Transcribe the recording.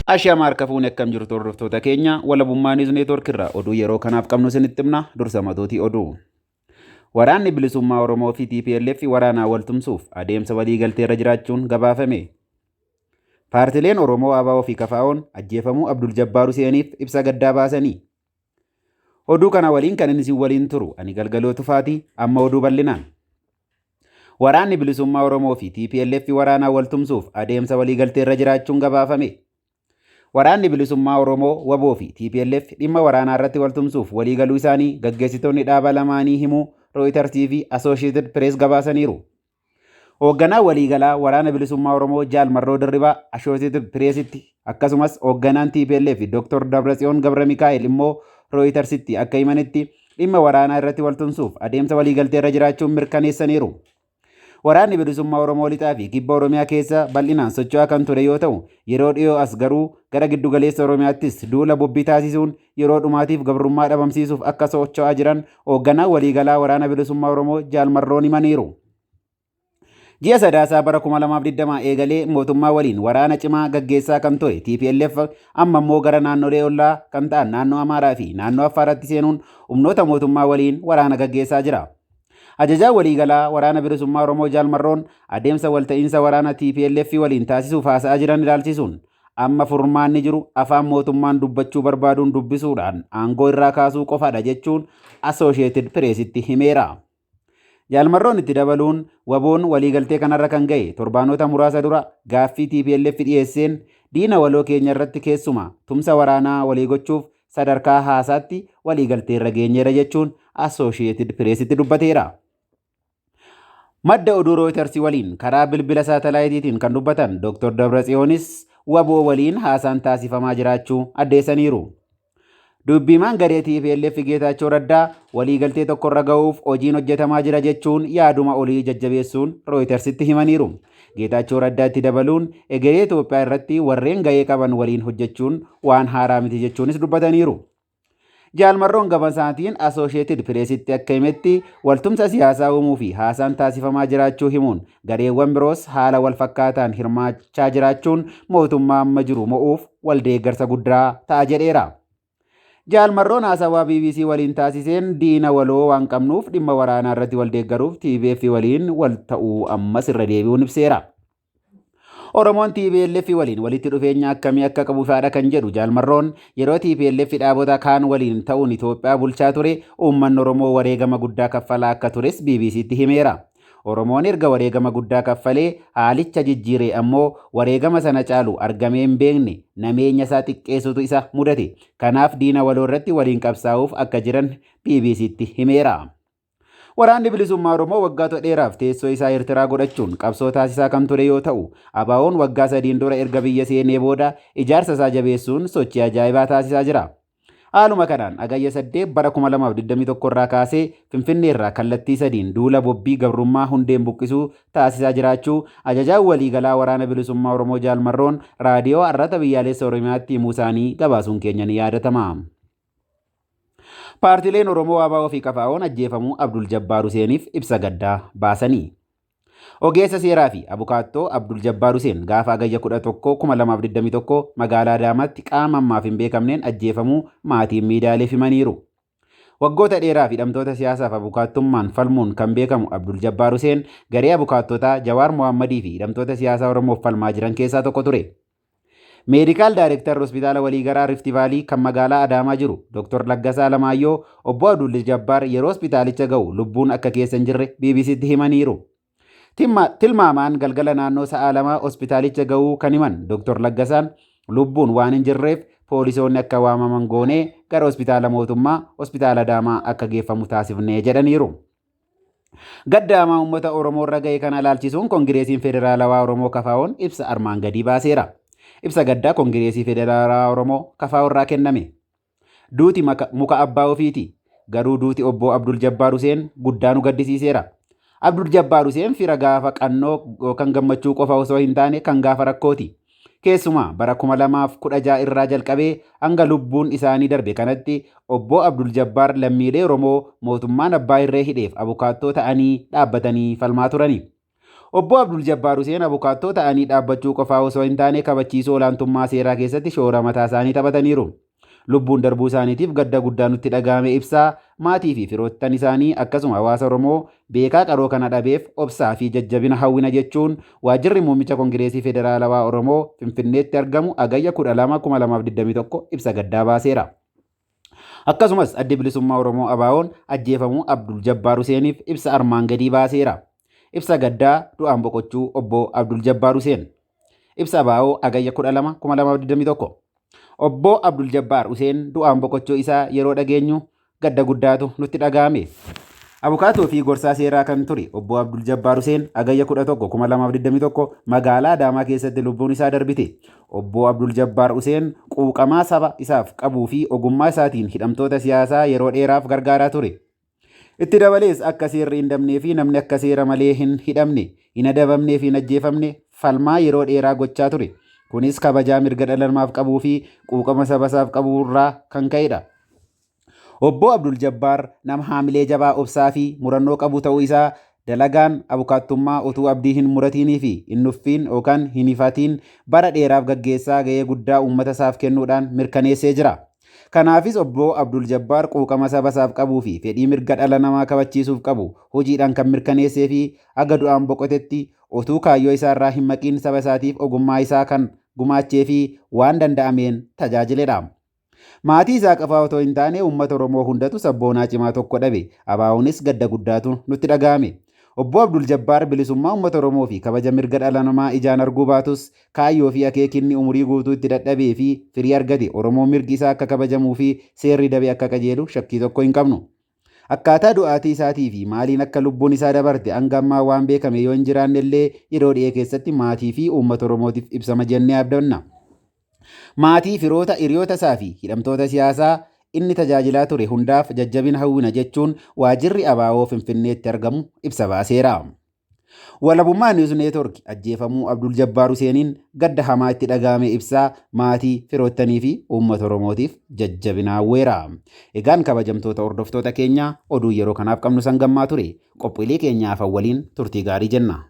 Ashaama harka fuune, akkam jirtu hordoftoota keenya? Walabummaa News Network irraa oduu yeroo kanaaf qabnu isinitti himna. Dursa matootii oduu. Waraanni Bilisummaa Oromoo fi TPLF waraanaa wal tumsuuf adeemsa waliigaltee irra jiraachuun gabaafame. Paartileen Oromoo ABO fi KFO'n ajjeefamuu Abdul Jabbaar Huseeniif ibsa gaddaa baasanii. Oduu kana waliin kan inni isin waliin turu ani Galgaloo Tufaati. Amma oduu bal'inaan. Waraanni Bilisummaa Oromoo fi TPLF waraanaa wal tumsuuf adeemsa waliigaltee irra jiraachuun gabaafame. Waraanni Bilisummaa Oromoo, WBO fi TPLF dhimma waraanaa irratti wal tumsuuf waliigaluu isaanii gaggeessitoonni dhaaba lamaanii himuu Rooyitarsii fi Associated Press gabaasaniiru. Hoogganaa waliigalaa Waraana Bilisummaa Oromoo Jaal Marroo Dirribaa Associated Pressitti, akkasumas hoogganaan TPLF Dr. Dabratsiyoon Gabra Mikaa'el immoo Rooyitarsitti akka himanitti, dhimma waraanaa irratti wal tumsuuf adeemsa waliigaltee irra jiraachuun mirkaneessaniiru. Waraanni Bilisummaa Oromoo lixaa fi kibba Oromiyaa keessa bal'inaan socho'aa kan ture yoo ta'u, yeroo dhiyoo as garuu gara giddugaleessa Oromiyaattis duula bobbii taasisuun yeroo dhumaatiif gabrummaa dhabamsiisuuf akka socho'aa jiran hoogganaan waliigalaa Waraana Bilisummaa Oromoo Jaal Marroon himaniiru. Ji'a Sadaasaa bara 2020 eegalee mootummaa waliin waraana cimaa gaggeessaa kan ture TPLF amma immoo gara naannolee ollaa kan ta'an naannoo Amaaraa fi naannoo Affaaraatti seenuun humnoota mootummaa waliin waraana gaggeessaa jira. Ajajaan waliigalaa Waraana Bilisummaa Oromoo Jaal Marroon adeemsa walta'iinsa waraana TPLF waliin taasisuuf haasa'aa jiran ilaalchisuun, amma furmaanni jiru afaan mootummaan dubbachuu barbaaduun dubbisuudhaan aangoo irraa kaasuu qofadha jechuun Associated Pressitti himeera. Jaal Marroon itti dabaluun, WBOn waliigaltee kanarra kan ga'e torbaanota muraasa dura gaaffii TPLF dhiyeesseen diina waloo keenya irratti keessumaa tumsa waraanaa walii gochuuf sadarkaa haasaatti waliigalteerra geenyeera jechuun Associated Pressitti dubbateera. Madda oduu Reuters waliin karaa bilbila saatalaayitiitiin kan dubbatan Dr. Dabratsiyoonis WBO waliin haasaan taasifamaa jiraachuu addeessaniiru. Dubbiimaan garee TPLF Geetaachoo Raddaa waliigaltee tokkorra ga'uuf hojiin hojjetamaa jira jechuun yaaduma olii jajjabeessuun Reutersitti himaniiru. Geetaachoo Raddaa itti dabaluun, egeree Itoophiyaa irratti warreen ga'ee qaban waliin hojjechuun waan haaraa miti jechuunis dubbataniiru. Jaal Marroon gama isaatiin Associated Pressitti akka himetti, waltumsa siyaasaa uumuu fi haasaan taasifamaa jiraachuu himuun, gareewwan biroos haala wal fakkaataan hirmaachaa jiraachuun mootummaa amma jiru mo'uuf wal deeggarsa guddaa ta'a jedheera. Jaal Marroon haasawaa BBC waliin taasiseen, diina waloo waan qabnuuf dhimma waraanaa irratti wal deeggaruuf TBF waliin wal ta'uu ammas irra deebi'uun ibseera. Oromoon TPLF waliin walitti dhufeenya akkamii akka qabu ifaadha kan jedhu Jaal Marroon, yeroo TPLF dhaabota kaan waliin ta'uun Itoophiyaa bulchaa ture uummanni Oromoo wareegama guddaa kaffalaa akka tures BBCtti himeera. Oromoon erga wareegama guddaa kaffalee haalicha jijjiiree ammoo wareegama sana caalu argamee hin beekne nameenya isaa xiqqeessutu isa mudate. Kanaaf diina waloo irratti waliin qabsaa'uuf akka jiran BBCtti himeera. Waraanni Bilisummaa Oromoo waggaata dheeraaf teessoo isaa Eertiraa godhachuun qabsoo taasisaa kan ture yoo ta'u, ABO'n waggaa 3n dura erga biyya seenee booda ijaarsa isaa jabeessuun sochii ajaa'ibaa taasisaa jira. Haaluma kanaan Hagayya 8 bara 2021 irraa kaasee Finfinnee irraa kallattii sadiin duula bobbii gabrummaa hundeen buqqisuu taasisaa jiraachuu Ajajaan Waliigalaa Waraana Bilisummaa Oromoo Jaal Marroon Raadiyoo Arrata Biyyaalessa Oromiyaatti himuu isaanii gabaasuun keenya ni yaadatama. Paartileen Oromoo ABO fi KFO'n ajjeefamuu Abdul Jabbaar Huseeniif ibsa gaddaa baasanii. Ogeessa seeraa fi abukaattoo Abdul Jabbaar Huseen gaafa Hagayya 11, 2021 magaalaa Adaamaatti qaama ammaaf hin beekamneen ajjeefamuu maatiin miidiyaaleef himaniiru. Waggoota dheeraaf hidhamtoota siyaasaaf abukaattummaan falmuun kan beekamu Abdul Jabbaar Huseen garee abukaattotaa Jawaar Mohaammadii fi hidhamtoota siyaasaa Oromoof falmaa jiran keessaa tokko ture. Meedikaal Daayirektarri Hospitaala Waliigaraa Rifti Vaalii kan magaalaa Adaamaa jiru Dr. Laggasaa Alamaayyoo obbo Abdul Jabbaar yeroo hospitaalicha ga'u lubbuun akka keessa hin jirre BBCtti himaniiru. Tilmaamaan galgala naannoo sa'a 2 hospitaalicha ga'uu kan himan Dr. Laggasaan, lubbuun waan hin jirreef poolisoonni akka waamaman goonee gara hospitaala mootummaa hospitaala Adaamaa akka geeffamu taasifne jedhaniiru. Gadda hamaa uummata Oromoo irra ga'e kana ilaalchisuun Kongireesiin Federaalawaa Oromoo KFO'n ibsa armaan gadii baaseera. Ibsa gaddaa Kongireesii Federaalawaa Oromoo KFO irraa kenname. Duuti muka abbaa ofiiti. Garuu duuti obbo Abdul Jabbaar Huseen guddaa nu gaddisiiseera. Abdul Jabbaar Huseen fira gaafa qannoo yookaan gammachuu qofa osoo hin taane kan gaafa rakkooti. Keessumaa bara 2016 irraa jalqabee hanga lubbuun isaanii darbe kanatti Obboo Abdul Jabbaar lammiilee Oromoo mootummaan abbaa irree hidheef abukaattoo ta'anii dhaabbatanii falmaa turani. Obbo Abdul Jabbaar Huseen abukaattoo ta'anii dhaabbachuu qofaa osoo hin taane kabachiisuu olaantummaa seeraa keessatti shoora mataa isaanii taphataniiru. Lubbuun darbuu isaaniitiif gadda guddaa nutti dhaga'ame ibsaa, maatii fi firoottan isaanii akkasuma hawaasa Oromoo beekaa qaroo kana dhabeef obsaa fi jajjabina hawwina jechuun waajjirri muummicha Kongireesii Federaalawaa Oromoo Finfinneetti argamu Hagayya 12, 2021 ibsa gaddaa baaseera. Akkasumas Addi Bilisummaa Oromoo ABO'n ajjeefamuu Abdul Jabbaar Huseeniif ibsa armaan gadii baaseera. Ibsa gaddaa du'aan boqochuu Obbo Abdul Jabbaar Huseen. Ibsa ABO Hagayya 12, 2021. Obbo Abdul Jabbaar Huseen du'aan boqochuu isaa yeroo dhageenyu gadda guddaatu nutti dhaga'ame. Abukaatoo fi gorsaa seeraa kan ture Obbo Abdul Jabbaar Huseen Hagayya 11, 2021 magaalaa Adaamaa keessatti lubbuun isaa darbite. Obbo Abdul Jabbaar Huseen quuqamaa saba isaaf qabuu fi ogummaa isaatiin hidhamtoota siyaasaa yeroo dheeraaf gargaaraa ture. Itti dabalees akka seerri hin dabnee fi namni akka seera malee hin hidhamne, hin adabamnee fi hin ajjeefamne falmaa yeroo dheeraa gochaa ture. Kunis kabajaa mirga dhala namaaf qabuu fi quuqama saba isaaf qabu irraa kan ka'edha. Obbo Abdul Jabbaar nama haamilee jabaa, obsaa fi murannoo qabu ta'uu isaa dalagaan abukaattummaa utuu abdii hin muratiinii fi hin nuffiin yookaan hin hifatiin bara dheeraaf gaggeessaa ga'ee guddaa uummata isaaf kennuudhaan mirkaneessee jira. Kanaafis Obbo Abdul Jabbaar quuqama saba isaaf qabuu fi fedhii mirga dhala namaa kabachiisuuf qabu hojiidhaan kan mirkaneessee fi haga du'aan boqotetti utuu kaayyoo isaarraa hin maqiin saba isaatiif ogummaa isaa kan gumaachee fi waan danda'ameen tajaajiledha. Maatii isaa qofaa otoo hin taane uummata Oromoo hundatu sabboonaa cimaa tokko dhabe. ABO'nis gadda guddaatu nutti dhaga'ame. Obbo Abdul Jabbaar bilisummaa uummata Oromoo fi kabaja mirga dhala namaa ijaan arguu baatus kaayyoo fi akeekinni umurii guutuu itti dadhabee fi firii argate Oromoo mirgi isaa akka kabajamuu fi seerri dabe akka qajeelu shakkii tokko hin qabnu. Akkaataa du'aatii isaatii fi maaliin akka lubbuun isaa dabarte hanga ammaa waan beekame yoo hin jiraanne illee yeroo dhi'ee keessatti maatii fi uummata Oromootiif ibsama jennee abdanna. Maatii, firoota, hiriyoota isaa fi hidhamtoota siyaasaa inni tajaajilaa ture hundaaf jajjabina hawwina jechuun waajjirri ABO Finfinneetti argamu ibsa baaseera. Walabummaa News Network ajjeefamuu Abdul Jabbaar Huseeniin gadda hamaa itti dhaga'ame ibsaa, maatii, firoottanii fi uummata Oromootiif jajjabina hawweera. Egaan kabajamtoota hordoftoota keenya, oduu yeroo kanaaf qabnu sangammaa ture. Qophiilee keenya hafan waliin turtii gaarii jenna.